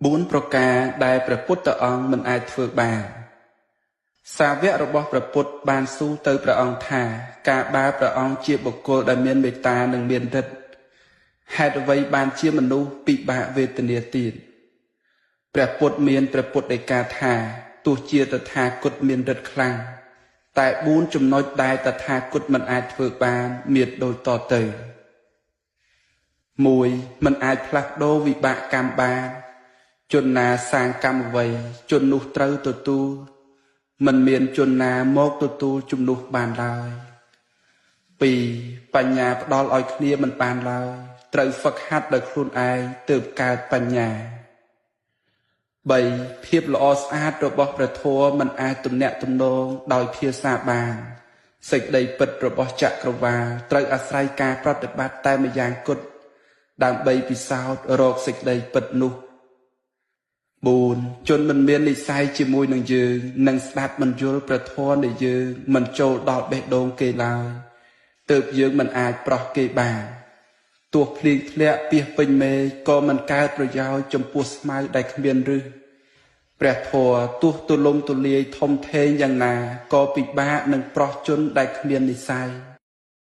4ប្រការដែលព្រះពុទ្ធអង្គមិនអាចធ្វើបាន សាវករបស់ព្រះពុទ្ធបានស៊ូទៅព្រះអង្គថា ការបើព្រះអង្គជាបុគ្គលដែលមានមេត្តានិងមានឫទ្ធិហេតុអ្វីបានជាមនុស្សពិបាកវេទនាទៀតព្រះពុទ្ធមានព្រះពុទ្ធដីកាថាទោះជាតថាគតមានឫទ្ធិខ្លាំងតែ4ចំណុចដែលតថាគតមិនអាចធ្វើបានមានដូចតទៅ1មិនអាចផ្លាស់ប្ដូរវិបាកកម្មបានជនណាសាងកម្មអ្វីជននោះត្រូវទទួលមិនមានជនណាមកទទួលជំនួសបានឡើយ2បញ្ញាផ្ដល់ឲ្យគ្នាមិនបានឡើយត្រូវហ្វឹកហាត់ដោយខ្លួនឯងទើបកើតបញ្ញា3ភាពល្អស្អាតរបស់ព្រះធម៌មិនអាចទំនាក់ទំនងដោយភាសាបានសេចក្តីពិតរបស់ចក្រវាលត្រូវអាស្រ័យការប្រតិបត្តិតែម្យ៉ាងគត់ដើម្បីពិសោធន៍រកសេចក្តីពិតនោះ4ជនមិនមាននិស្ស័យជាមួយនឹងយើងនិងស្ដាប់មិនយល់ព្រះធម៌នៃយើងមិនចូលដល់បេះដូងគេឡើយទើបយើងមិនអាចប្រោះគេបានទោះភ្លៀងធ្លាក់ពាសពេញមេឃក៏មិនកើតប្រយោជន៍ចំពោះស្មៅដែលគ្មានឫសព្រះធម៌ទោះទូលំទូលាយធំធេងយ៉ាងណាក៏ពិបាកនឹងប្រោះជនដែលគ្មាននិស្ស័យ